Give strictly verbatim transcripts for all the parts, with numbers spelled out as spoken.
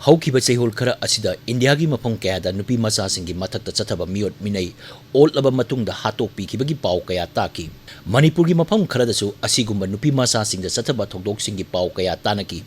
ꯍꯧꯈꯤꯕ ꯆꯌꯣꯜ ꯈꯔ ꯑꯁꯤꯗ ꯏꯟꯗꯤꯌꯥꯒꯤ ꯃꯐꯝ ꯀꯌꯥꯗ ꯅꯨꯄꯤ ꯃꯆꯥꯁꯤꯡꯒꯤ ꯃꯊꯛꯇ ꯆꯠꯊꯕ ꯃꯤꯑꯣꯠ ꯃꯤꯅꯩ ꯑꯣꯠꯂꯕ ꯃꯇꯨꯡꯗ ꯍꯥꯠꯇꯣꯛꯄꯤꯈꯤꯕꯒꯤ ꯄꯥꯎ ꯀꯌꯥ ꯇꯥꯈꯤ꯫ ꯃꯅꯤꯄꯨꯔꯒꯤ ꯃꯐꯝ ꯈꯔꯗꯁꯨ ꯑꯁꯤꯒꯨꯝꯕ ꯅꯨꯄꯤ ꯃꯆꯥꯁꯤꯡꯗ ꯆꯠꯊꯕ ꯊꯧꯗꯣꯛꯁꯤꯡꯒꯤ ꯄꯥꯎ ꯀꯌꯥ ꯇꯥꯅꯈꯤ꯫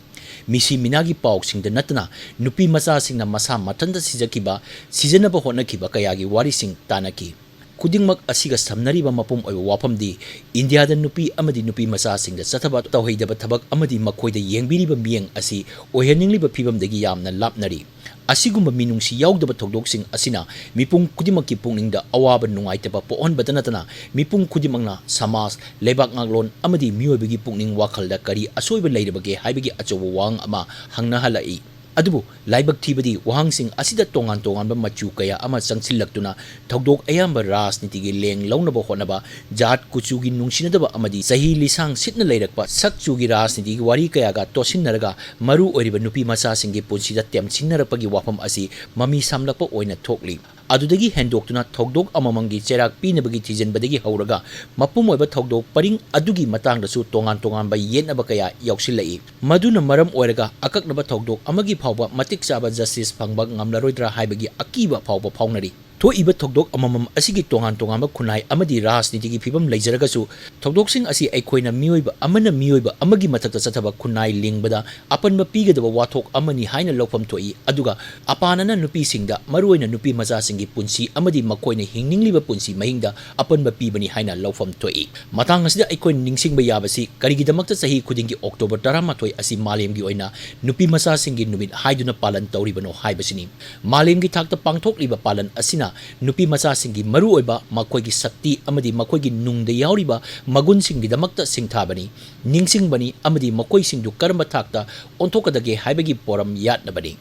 ꯃꯤꯁꯤ ꯃꯤꯅꯥꯒꯤ ꯄꯥꯎꯁꯤꯡꯗ ꯅꯠꯇꯅ ꯅꯨꯄꯤ ꯃꯆꯥꯁꯤꯡꯅ ꯃꯁꯥ ꯃꯊꯟꯇ ꯁꯤꯖꯈꯤꯕ, ꯁꯤꯖꯅꯕ ꯍꯣꯠꯅꯈꯤꯕ ꯀꯌꯥꯒꯤ ꯋꯥꯔꯤꯁꯤꯡ ꯇꯥꯅꯈꯤ꯫ ꯈꯨꯗꯤꯡꯃꯛ ꯑꯁꯤꯒ ꯁꯝꯅꯔꯤꯕ ꯃꯄꯨꯝ ꯑꯣꯏꯕ ꯋꯥꯐꯝꯗꯤ ꯏꯟꯗꯤꯌꯥꯗ ꯅꯨꯄꯤ ꯑꯃꯗꯤ ꯅꯨꯄꯤ ꯃꯆꯥꯁꯤꯡꯗ ꯆꯠꯊꯕ ꯇꯧꯍꯩꯗꯕ ꯊꯕꯛ ꯑꯃꯗꯤ ꯃꯈꯣꯏꯗ ꯌꯦꯡꯕꯤꯔꯤꯕ ꯃꯤꯠꯌꯦꯡ ꯑꯁꯤ ꯑꯣꯏꯍꯟꯅꯤꯡꯂꯤꯕ ꯐꯤꯕꯝꯗꯒꯤ ꯌꯥꯝꯅ ꯂꯥꯞꯅꯔꯤ꯫ ꯑꯁꯤꯒꯨꯝꯕ ꯃꯤꯅꯨꯡꯁꯤ ꯌꯥꯎꯗꯕ ꯊꯧꯗꯣꯛꯁꯤꯡ ꯑꯁꯤꯅ ꯃꯤꯄꯨꯝ ꯈꯨꯗꯤꯡꯃꯛꯀꯤ ꯄꯨꯛꯅꯤꯡꯗ ꯑꯋꯥꯕ ꯅꯨꯡꯉꯥꯏꯇꯕ ꯄꯣꯛꯍꯟꯕꯇ ꯅꯠꯇꯅ ꯃꯤꯄꯨꯝ ꯈꯨꯗꯤꯡꯃꯛꯅ ꯁꯃꯥꯖ, ꯂꯩꯕꯥꯛ ꯉꯥꯛꯂꯣꯟ ꯑꯃꯗꯤ ꯃꯤꯑꯣꯏꯕꯒꯤ ꯄꯨꯛꯅꯤꯡ ꯋꯥꯈꯜꯗ ꯀꯔꯤ ꯑꯁꯣꯏꯕ ꯂꯩꯔꯕꯒꯦ ꯍꯥꯏꯕꯒꯤ ꯑꯆꯧꯕ ꯋꯥꯍꯪ ꯑꯃ ꯍꯪꯅꯍꯜꯂꯛꯏ꯫ ꯑꯗꯨꯕꯨ ꯂꯥꯏꯕꯛ ꯊꯤꯕꯗꯤ ꯋꯥꯍꯪꯁꯤꯡ ꯑꯁꯤꯗ ꯇꯣꯉꯥꯟ ꯇꯣꯉꯥꯟꯕ ꯃꯆꯨ ꯀꯌꯥ ꯑꯃ ꯆꯪꯁꯤꯜꯂꯛꯇꯨꯅ ꯊꯧꯗꯣꯛ ꯑꯌꯥꯝꯕ ꯔꯥꯖꯅꯤꯇꯤꯒꯤ ꯂꯦꯡ ꯂꯧꯅꯕ ꯍꯣꯠꯅꯕ, ꯖꯥꯠ ꯀꯨꯆꯨꯒꯤ ꯅꯨꯡꯁꯤꯅꯗꯕ ꯑꯃꯗꯤ ꯆꯍꯤ ꯂꯤꯁꯥꯡ ꯁꯤꯠꯅ ꯂꯩꯔꯛꯄ ꯁꯛ ꯆꯨꯒꯤ ꯔꯥꯖꯅꯤꯇꯤꯒꯤ ꯋꯥꯔꯤ ꯀꯌꯥꯒ ꯇꯣꯠꯁꯤꯟꯅꯔꯒ ꯃꯔꯨ ꯑꯣꯏꯔꯤꯕ ꯅꯨꯄꯤ ꯃꯆꯥꯁꯤꯡꯒꯤ ꯄꯨꯟꯁꯤꯗ ꯇꯦꯝꯁꯤꯟꯅꯔꯛꯄꯒꯤ ꯋꯥꯐꯝ ꯑꯁꯤ ꯃꯃꯤ ꯁꯥꯝꯂꯛꯄ ꯑꯣꯏꯅ ꯊꯣꯛꯂꯤ꯫ ꯑꯗꯨꯗꯒꯤ ꯍꯦꯟꯗꯣꯛꯇꯨꯅ ꯊꯧꯗꯣꯛ ꯑꯃꯃꯝꯒꯤ ꯆꯩꯔꯥꯛ ꯄꯤꯅꯕꯒꯤ ꯊꯤꯖꯤꯟꯕꯗꯒꯤ ꯍꯧꯔꯒ ꯃꯄꯨꯝ ꯑꯣꯏꯕ ꯊꯧꯗꯣꯛ ꯄꯔꯤꯡ ꯑꯗꯨꯒꯤ ꯃꯇꯥꯡꯗꯁꯨ ꯇꯣꯉꯥꯟ ꯇꯣꯉꯥꯟꯕ ꯌꯦꯠꯅꯕ ꯀꯌꯥ ꯌꯥꯎꯁꯤꯜꯂꯛꯏ꯫ ꯃꯗꯨꯅ ꯃꯔꯝ ꯑꯣꯏꯔꯒ ꯑꯀꯛꯅꯕ ꯊꯧꯗꯣꯛ ꯑꯃꯒꯤ ꯐꯥꯎꯕ ꯃꯇꯤꯛ ꯆꯥꯕ ꯖꯁꯇꯤꯁ ꯐꯪꯕ ꯉꯝꯂꯔꯣꯏꯗ꯭ꯔꯥ ꯍꯥꯏꯕꯒꯤ ꯑꯀꯤꯕ ꯐꯥꯎꯕ ꯐꯥꯎꯅꯔꯤ꯫ ꯊꯣꯛꯏꯕ ꯊꯧꯗꯣꯛ ꯑꯃꯃꯝ ꯑꯁꯤꯒꯤ ꯇꯣꯉꯥꯟ ꯇꯣꯉꯥꯟꯕ ꯈꯨꯟꯅꯥꯏ ꯑꯃꯗꯤ ꯔꯥꯖꯅꯤꯇꯤꯒꯤ ꯐꯤꯕꯝ ꯂꯩꯖꯔꯒꯁꯨ, ꯊꯧꯗꯣꯛꯁꯤꯡ ꯑꯁꯤ ꯑꯩꯈꯣꯏꯅ ꯃꯤꯑꯣꯏꯕ ꯑꯃꯅ ꯃꯤꯑꯣꯏꯕ ꯑꯃꯒꯤ ꯃꯊꯛꯇ ꯆꯠꯊꯕ ꯈꯨꯟꯅꯥꯏ ꯂꯤꯡꯕꯗ ꯑꯄꯟꯕ ꯄꯤꯒꯗꯕ ꯋꯥꯊꯣꯛ ꯑꯃꯅꯤ ꯍꯥꯏꯅ ꯂꯧꯐꯝ ꯊꯣꯛꯏ, ꯑꯗꯨꯒ ꯑꯄꯥꯅꯅ ꯅꯨꯄꯤꯁꯤꯡꯗ, ꯃꯔꯨꯑꯣꯏꯅ ꯅꯨꯄꯤ ꯃꯆꯥꯁꯤꯡꯒꯤ ꯄꯨꯟꯁꯤ ꯑꯃꯗꯤ ꯃꯈꯣꯏꯅ ꯍꯤꯡꯅꯤꯡꯂꯤꯕ ꯄꯨꯟꯁꯤ ꯃꯍꯤꯡꯗ ꯑꯄꯟꯕ ꯄꯤꯕꯅꯤ ꯍꯥꯏꯅ ꯂꯧꯐꯝ ꯊꯣꯛꯏ꯫ ꯃꯇꯥꯡ ꯑꯁꯤꯗ ꯑꯩꯈꯣꯏꯅ ꯅꯤꯡꯁꯤꯡꯕ ꯌꯥꯕꯁꯤ ꯀꯔꯤꯒꯤꯗꯃꯛꯇ ꯆꯍꯤ ꯈꯨꯗꯤꯡꯒꯤ ꯑꯣꯛꯇꯣꯕꯔ ꯇꯔꯥꯃꯥꯊꯣꯏ ꯑꯁꯤ ꯃꯥꯂꯦꯝꯒꯤ ꯑꯣꯏꯅ ꯅꯨꯄꯤ ꯃꯆꯥꯁꯤꯡꯒꯤ ꯅꯨꯃꯤꯠ ꯍꯥꯏꯗꯨꯅ ꯄꯥꯂꯟ ꯇꯧꯔꯤꯕꯅꯣ ꯍꯥꯏꯕꯁꯤꯅꯤ꯫ ꯃꯥꯂꯦꯝꯒꯤ ꯊꯥꯛꯇ ꯄꯥꯡꯊꯣꯛꯂꯤꯕ ꯄꯥꯂꯟ ꯑꯁꯤꯅ ꯅꯨꯄꯤ ꯃꯆꯥꯁꯤꯡꯒꯤ ꯃꯔꯨꯑꯣꯏꯕ ꯃꯈꯣꯏꯒꯤ ꯁꯛꯇꯤ ꯑꯃꯗꯤ ꯃꯈꯣꯏꯒꯤ ꯅꯨꯡꯗ ꯌꯥꯎꯔꯤꯕ ꯃꯒꯨꯟꯁꯤꯡꯒꯤꯗꯃꯛꯇ ꯁꯤꯡꯊꯥꯕꯅꯤ, ꯅꯤꯡꯁꯤꯡꯕꯅꯤ ꯑꯃꯗꯤ ꯃꯈꯣꯏꯁꯤꯡꯗꯨ ꯀꯔꯝꯕ ꯊꯥꯛꯇ ꯑꯣꯟꯊꯣꯛꯀꯗꯒꯦ ꯍꯥꯏꯕꯒꯤ ꯄꯣꯔꯝ ꯌꯥꯠꯅꯕꯅꯤ꯫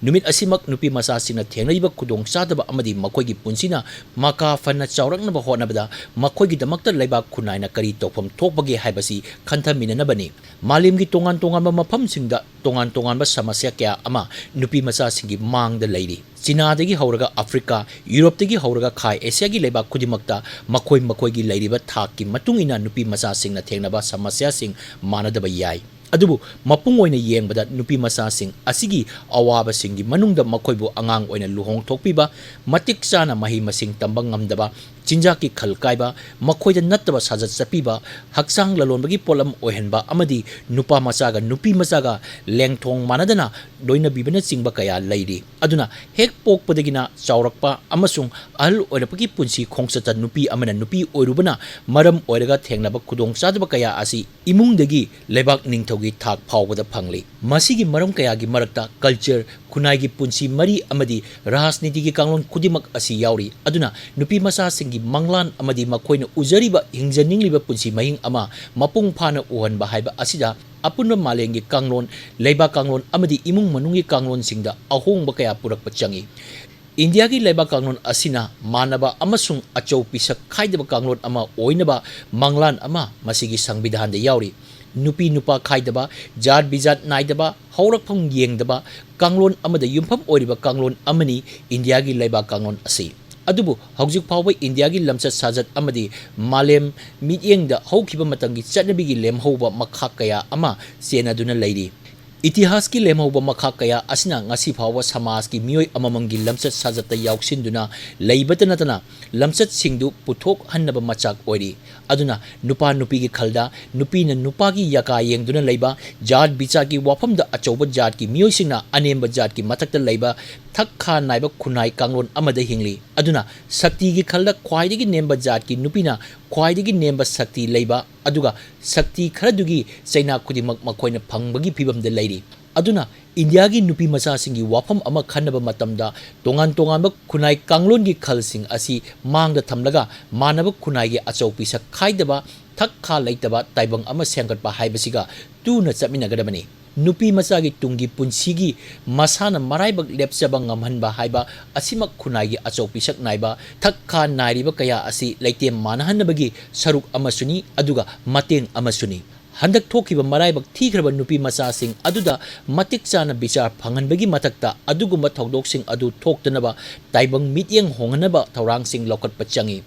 ꯅꯨꯃꯤꯠ ꯑꯁꯤꯃꯛ ꯅꯨꯄꯤ ꯃꯆꯥꯁꯤꯡꯅ ꯊꯦꯡꯅꯔꯤꯕ ꯈꯨꯗꯣꯡꯆꯥꯗꯕ ꯑꯃꯗꯤ ꯃꯈꯣꯏꯒꯤ ꯄꯨꯟꯁꯤꯅ ꯃꯀꯥ ꯐꯅ ꯆꯥꯎꯔꯛꯅꯕ ꯍꯣꯠꯅꯕꯗ ꯃꯈꯣꯏꯒꯤꯗꯃꯛꯇ ꯂꯩꯕꯥꯛ ꯈꯨꯟꯅꯥꯏꯅ ꯀꯔꯤ ꯇꯧꯐꯝ ꯊꯣꯛꯄꯒꯦ ꯍꯥꯏꯕꯁꯤ ꯈꯟꯊꯃꯤꯟꯅꯅꯕꯅꯤ꯫ ꯃꯥꯂꯦꯝꯒꯤ ꯇꯣꯉꯥꯟ ꯇꯣꯉꯥꯟꯕ ꯃꯐꯝꯁꯤꯡꯗ ꯇꯣꯉꯥꯟ ꯇꯣꯉꯥꯟꯕ ꯁꯃꯁ꯭ꯌꯥ ꯀꯌꯥ ꯑꯃ ꯅꯨꯄꯤ ꯃꯆꯥꯁꯤꯡꯒꯤ ꯃꯥꯡꯗ ꯂꯩꯔꯤ꯫ ꯆꯤꯅꯥꯗꯒꯤ ꯍꯧꯔꯒ ꯑꯐ꯭ꯔꯤꯀꯥ, ꯌꯨꯔꯣꯞꯇꯒꯤ ꯍꯧꯔꯒ ꯈꯥ ꯑꯦꯁꯤꯌꯥꯒꯤ ꯂꯩꯕꯥꯛ ꯈꯨꯗꯤꯡꯃꯛꯇ ꯃꯈꯣꯏ ꯃꯈꯣꯏꯒꯤ ꯂꯩꯔꯤꯕ ꯊꯥꯛꯀꯤ ꯃꯇꯨꯡ ꯏꯟꯅ ꯅꯨꯄꯤ ꯃꯆꯥꯁꯤꯡꯅ ꯊꯦꯡꯅꯕ ꯁꯃꯁ꯭ꯌꯥꯁꯤꯡ ꯃꯥꯟꯅꯗꯕ ꯌꯥꯏ꯫ ꯑꯗꯨꯕꯨ ꯃꯄꯨꯡ ꯑꯣꯏꯅ ꯌꯦꯡꯕꯗ ꯅꯨꯄꯤ ꯃꯆꯥꯁꯤꯡ ꯑꯁꯤꯒꯤ ꯑꯋꯥꯕꯁꯤꯡꯒꯤ ꯃꯅꯨꯡꯗ ꯃꯈꯣꯏꯕꯨ ꯑꯉꯥꯡ ꯑꯣꯏꯅ ꯂꯨꯍꯣꯡ ꯊꯣꯛꯄꯤꯕ, ꯃꯇꯤꯛ ꯆꯥꯅ ꯃꯍꯩ ꯃꯁꯤꯡ ꯇꯝꯕ ꯉꯝꯗꯕ, ꯆꯤꯟꯖꯥꯛꯀꯤ ꯈꯜ ꯀꯥꯏꯕ, ꯃꯈꯣꯏꯗ ꯅꯠꯇꯕ ꯁꯥꯖꯠ ꯆꯠꯄꯤꯕ, ꯍꯛꯆꯥꯡ ꯂꯂꯣꯟꯕꯒꯤ ꯄꯣꯠꯂꯝ ꯑꯣꯏꯍꯟꯕ ꯑꯃꯗꯤ ꯅꯨꯄꯥ ꯃꯆꯥꯒ ꯅꯨꯄꯤ ꯃꯆꯥꯒ ꯂꯦꯡꯊꯣꯡ ꯃꯥꯟꯅꯗꯅ ꯂꯣꯏꯅꯕꯤꯕꯅꯆꯤꯡꯕ ꯀꯌꯥ ꯂꯩꯔꯤ꯫ ꯑꯗꯨꯅ ꯍꯦꯛ ꯄꯣꯛꯄꯗꯒꯤꯅ ꯆꯥꯎꯔꯛꯄ ꯑꯃꯁꯨꯡ ꯑꯍꯜ ꯑꯣꯏꯔꯛꯄꯒꯤ ꯄꯨꯟꯁꯤ ꯈꯣꯡꯆꯠꯇ ꯅꯨꯄꯤ ꯑꯃꯅ ꯅꯨꯄꯤ ꯑꯣꯏꯔꯨꯕꯅ ꯃꯔꯝ ꯑꯣꯏꯔꯒ ꯊꯦꯡꯅꯕ ꯈꯨꯗꯣꯡꯆꯥꯗꯕ ꯀꯌꯥ ꯑꯁꯤ ꯏꯃꯨꯡꯗꯒꯤ ꯂꯩꯕꯥꯛ ꯅꯤꯡꯊꯧꯒꯤ ꯊꯥꯛ ꯐꯥꯎꯕꯗ ꯐꯪꯂꯤ꯫ ꯃꯁꯤꯒꯤ ꯃꯔꯝ ꯀꯌꯥꯒꯤ ꯃꯔꯛꯇ culture, ꯈꯨꯟꯅꯥꯏꯒꯤ ꯄꯨꯟꯁꯤ ꯃꯔꯤ ꯑꯃꯗꯤ ꯔꯥꯖꯅꯤꯇꯤꯒꯤ ꯀꯥꯡꯂꯣꯟ ꯈꯨꯗꯤꯡꯃꯛ ꯑꯁꯤ ꯌꯥꯎꯔꯤ꯫ ꯑꯗꯨꯅ ꯅꯨꯄꯤ ꯃꯆꯥꯁꯤꯡꯒꯤ ꯃꯪꯂꯥꯟ ꯑꯃꯗꯤ ꯃꯈꯣꯏꯅ ꯎꯖꯔꯤꯕ, ꯍꯤꯡꯖꯅꯤꯡꯂꯤꯕ ꯄꯨꯟꯁꯤ ꯃꯍꯤꯡ ꯑꯃ ꯃꯄꯨꯡ ꯐꯥꯅ ꯎꯍꯟꯕ ꯍꯥꯏꯕ ꯑꯁꯤꯗ ꯑꯄꯨꯟꯕ ꯃꯥꯂꯦꯝꯒꯤ ꯀꯥꯡꯂꯣꯟ, ꯂꯩꯕꯥꯛ ꯀꯥꯡꯂꯣꯟ ꯑꯃꯗꯤ ꯏꯃꯨꯡ ꯃꯅꯨꯡꯒꯤ ꯀꯥꯡꯂꯣꯟꯁꯤꯡꯗ ꯑꯍꯣꯡꯕ ꯀꯌꯥ ꯄꯨꯔꯛꯄ ꯆꯪꯏ꯫ ꯏꯟꯗꯤꯌꯥꯒꯤ ꯂꯩꯕꯥꯛ ꯀꯥꯡꯂꯣꯟ ꯑꯁꯤꯅ ꯃꯥꯟꯅꯕ ꯑꯃꯁꯨꯡ ꯑꯆꯧ ꯄꯤꯁꯛ ꯈꯥꯏꯗꯕ ꯀꯥꯡꯂꯣꯟ ꯑꯃ ꯑꯣꯏꯅꯕ ꯃꯪꯂꯥꯟ ꯑꯃ ꯃꯁꯤꯒꯤ ꯁꯪꯕꯤꯙꯥꯟꯗ ꯌꯥꯎꯔꯤ꯫ ꯅꯨꯄꯤ ꯅꯨꯄꯥ ꯈꯥꯏꯗꯕ, ꯖꯥꯠ ꯕꯤꯖꯥꯠ ꯅꯥꯏꯗꯕ, ꯍꯧꯔꯛꯐꯝ ꯌꯦꯡꯗꯕ ꯀꯥꯡꯂꯣꯟ ꯑꯃꯗ ꯌꯨꯝꯐꯝ ꯑꯣꯏꯔꯤꯕ ꯀꯥꯡꯂꯣꯟ ꯑꯃꯅꯤ ꯏꯟꯗꯤꯌꯥꯒꯤ ꯂꯩꯕꯥꯛ ꯀꯥꯡꯂꯣꯟ ꯑꯁꯤ꯫ ꯑꯗꯨꯕꯨ ꯍꯧꯖꯤꯛ ꯐꯥꯎꯕ ꯏꯟꯗꯤꯌꯥꯒꯤ ꯂꯝꯆꯠ ꯁꯥꯖꯠ ꯑꯃꯗꯤ ꯃꯥꯂꯦꯝ ꯃꯤꯠꯌꯦꯡꯗ ꯍꯧꯈꯤꯕ ꯃꯇꯝꯒꯤ ꯆꯠꯅꯕꯤꯒꯤ ꯂꯦꯝꯍꯧꯕ ꯃꯈꯥ ꯀꯌꯥ ꯑꯃ ꯆꯦꯟꯅꯗꯨꯅ ꯂꯩꯔꯤ꯫ ꯏꯇꯤꯍꯥꯁꯀꯤ ꯂꯦꯝꯍꯧꯕ ꯃꯈꯥ ꯀꯌꯥ ꯑꯁꯤꯅ ꯉꯁꯤ ꯐꯥꯎꯕ ꯁꯃꯥꯖꯀꯤ ꯃꯤꯑꯣꯏ ꯑꯃꯃꯝꯒꯤ ꯂꯝꯆꯠ ꯁꯥꯖꯠꯇ ꯌꯥꯎꯁꯤꯟꯗꯨꯅ ꯂꯩꯕꯇ ꯅꯠꯇꯅ ꯂꯝꯆꯠꯁꯤꯡꯗꯨ ꯄꯨꯊꯣꯛꯍꯟꯅꯕ ꯃꯆꯥꯛ ꯑꯣꯏꯔꯤ꯫ ꯑꯗꯨꯅ ꯅꯨꯄꯥ ꯅꯨꯄꯤꯒꯤ ꯈꯜꯗ ꯅꯨꯄꯤꯅ ꯅꯨꯄꯥꯒꯤ ꯌꯥꯀꯥ ꯌꯦꯡꯗꯨꯅ ꯂꯩꯕ, ꯖꯥꯠ ꯕꯤꯆꯥꯔꯒꯤ ꯋꯥꯐꯝꯗ ꯑꯆꯧꯕ ꯖꯥꯠꯀꯤ ꯃꯤꯑꯣꯏꯁꯤꯡꯅ ꯑꯅꯦꯝꯕ ꯖꯥꯠꯀꯤ ꯃꯊꯛꯇ ꯂꯩꯕ ꯊꯛ ꯈꯥ ꯅꯥꯏꯕ ꯈꯨꯟꯅꯥꯏ ꯀꯥꯡꯂꯣꯟ ꯑꯃꯗ ꯍꯤꯡꯂꯤ꯫ ꯑꯗꯨꯅ ꯁꯛꯇꯤꯒꯤ ꯈꯜꯗ ꯈ꯭ꯋꯥꯏꯗꯒꯤ ꯅꯦꯝꯕ ꯖꯥꯠꯀꯤ ꯅꯨꯄꯤꯅ ꯈ꯭ꯋꯥꯏꯗꯒꯤ ꯅꯦꯝꯕ ꯁꯛꯇꯤ ꯂꯩꯕ, ꯑꯗꯨꯒ ꯁꯛꯇꯤ ꯈꯔꯗꯨꯒꯤ ꯆꯩꯅꯥ ꯈꯨꯗꯤꯡꯃꯛ ꯃꯈꯣꯏꯅ ꯐꯪꯕꯒꯤ ꯐꯤꯕꯝꯗ ꯂꯩꯔꯤ꯫ ꯑꯗꯨꯅ ꯏꯟꯗꯤꯌꯥꯒꯤ ꯅꯨꯄꯤ ꯃꯆꯥꯁꯤꯡꯒꯤ ꯋꯥꯐꯝ ꯑꯃ ꯈꯟꯅꯕ ꯃꯇꯝꯗ ꯇꯣꯉꯥꯟ ꯇꯣꯉꯥꯟꯕ ꯈꯨꯟꯅꯥꯏ ꯀꯥꯡꯂꯣꯟꯒꯤ ꯈꯜꯁꯤꯡ ꯑꯁꯤ ꯃꯥꯡꯗ ꯊꯝꯂꯒ ꯃꯥꯟꯅꯕ ꯈꯨꯟꯅꯥꯏꯒꯤ ꯑꯆꯧ ꯄꯤꯁꯛ ꯈꯥꯏꯗꯕ, ꯊꯛ ꯈꯥ ꯂꯩꯇꯕ ꯇꯥꯏꯕꯪ ꯑꯃ ꯁꯦꯝꯒꯠꯄ ꯍꯥꯏꯕꯁꯤꯒ ꯇꯨꯅ ꯆꯠꯃꯤꯟꯅꯒꯗꯕꯅꯤ꯫ ꯅꯨꯄꯤ ꯃꯆꯥꯒꯤ ꯇꯨꯡꯒꯤ ꯄꯨꯟꯁꯤꯒꯤ ꯃꯁꯥꯅ ꯃꯔꯥꯏꯕꯛ ꯂꯦꯞꯆꯕ ꯉꯝꯍꯟꯕ ꯍꯥꯏꯕ ꯑꯁꯤꯃꯛ ꯈꯨꯟꯅꯥꯏꯒꯤ ꯑꯆꯧ ꯄꯤꯁꯛ ꯅꯥꯏꯕ, ꯊꯛ ꯈꯥ ꯅꯥꯏꯔꯤꯕ ꯀꯌꯥ ꯑꯁꯤ ꯂꯩꯇꯦꯝ ꯃꯥꯟꯅꯍꯟꯅꯕꯒꯤ ꯁꯔꯨꯛ ꯑꯃꯁꯨꯅꯤ, ꯑꯗꯨꯒ ꯃꯇꯦꯡ ꯑꯃꯁꯨꯅꯤ꯫ ꯍꯟꯗꯛ ꯊꯣꯛꯈꯤꯕ ꯃꯔꯥꯏꯕꯛ ꯊꯤꯈ꯭ꯔꯕ ꯅꯨꯄꯤ ꯃꯆꯥꯁꯤꯡ ꯑꯗꯨꯗ ꯃꯇꯤꯛ ꯆꯥꯅ ꯕꯤꯆꯥꯔ ꯐꯪꯍꯟꯕꯒꯤ ꯃꯊꯛꯇ ꯑꯗꯨꯒꯨꯝꯕ ꯊꯧꯗꯣꯛꯁꯤꯡ ꯑꯗꯨ ꯊꯣꯛꯇꯅꯕ ꯇꯥꯏꯕꯪ ꯃꯤꯠꯌꯦꯡ ꯍꯣꯡꯍꯟꯅꯕ ꯊꯧꯔꯥꯡꯁꯤꯡ ꯂꯧꯈꯠꯄ ꯆꯪꯏ꯫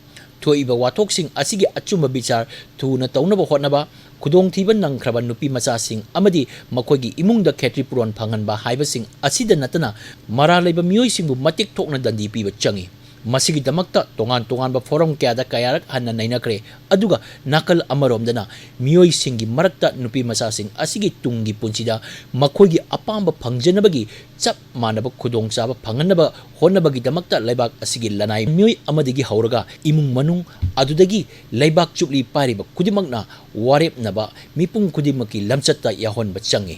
ꯊꯣꯛꯏꯕ ꯋꯥꯊꯣꯛꯁꯤꯡ ꯑꯁꯤꯒꯤ ꯑꯆꯨꯝꯕ ꯕꯤꯆꯥꯔ ꯊꯨꯅ ꯇꯧꯅꯕ ꯍꯣꯠꯅꯕ, ꯈꯨꯗꯣꯡꯊꯤꯕ ꯅꯪꯈ꯭ꯔꯕ ꯅꯨꯄꯤ ꯃꯆꯥꯁꯤꯡ ꯑꯃꯗꯤ ꯃꯈꯣꯏꯒꯤ ꯏꯃꯨꯡꯗ ꯈꯦꯇ꯭ꯔꯤ ꯄꯨꯔꯣꯟ ꯐꯪꯍꯟꯕ ꯍꯥꯏꯕꯁꯤꯡ ꯑꯁꯤꯗ ꯅꯠꯇꯅ ꯃꯔꯥꯜ ꯂꯩꯕ ꯃꯤꯑꯣꯏꯁꯤꯡꯕꯨ ꯃꯇꯤꯛ ꯊꯣꯛꯅ ꯗꯟꯗꯤ ꯄꯤꯕ ꯆꯪꯏ꯫ ꯃꯁꯤꯒꯤꯗꯃꯛꯇ ꯇꯣꯉꯥꯟ ꯇꯣꯉꯥꯟꯕ ꯐꯣꯔꯝ ꯀꯌꯥꯗ ꯀꯌꯥꯔꯛ ꯍꯟꯅ ꯅꯩꯅꯈ꯭ꯔꯦ꯫ ꯑꯗꯨꯒ ꯅꯥꯀꯜ ꯑꯃꯔꯣꯝꯗꯅ ꯃꯤꯑꯣꯏꯁꯤꯡꯒꯤ ꯃꯔꯛꯇ ꯅꯨꯄꯤ ꯃꯆꯥꯁꯤꯡ ꯑꯁꯤꯒꯤ ꯇꯨꯡꯒꯤ ꯄꯨꯟꯁꯤꯗ ꯃꯈꯣꯏꯒꯤ ꯑꯄꯥꯝꯕ ꯐꯪꯖꯅꯕꯒꯤ ꯆꯞ ꯃꯥꯟꯅꯕ ꯈꯨꯗꯣꯡꯆꯥꯕ ꯐꯪꯍꯟꯅꯕ ꯍꯣꯠꯅꯕꯒꯤꯗꯃꯛꯇ ꯂꯩꯕꯥꯛ ꯑꯁꯤꯒꯤ ꯂꯅꯥꯏ ꯃꯤꯑꯣꯏ ꯑꯃꯗꯒꯤ ꯍꯧꯔꯒ ꯏꯃꯨꯡ ꯃꯅꯨꯡ ꯑꯗꯨꯗꯒꯤ ꯂꯩꯕꯥꯛ ꯆꯨꯞꯂꯤ ꯄꯥꯏꯔꯤꯕ ꯈꯨꯗꯤꯡꯃꯛꯅ ꯋꯥꯔꯦꯞꯅꯕ ꯃꯤꯄꯨꯝ ꯈꯨꯗꯤꯡꯃꯛꯀꯤ ꯂꯝꯆꯠꯇ ꯌꯥꯎꯍꯟꯕ ꯆꯪꯏ꯫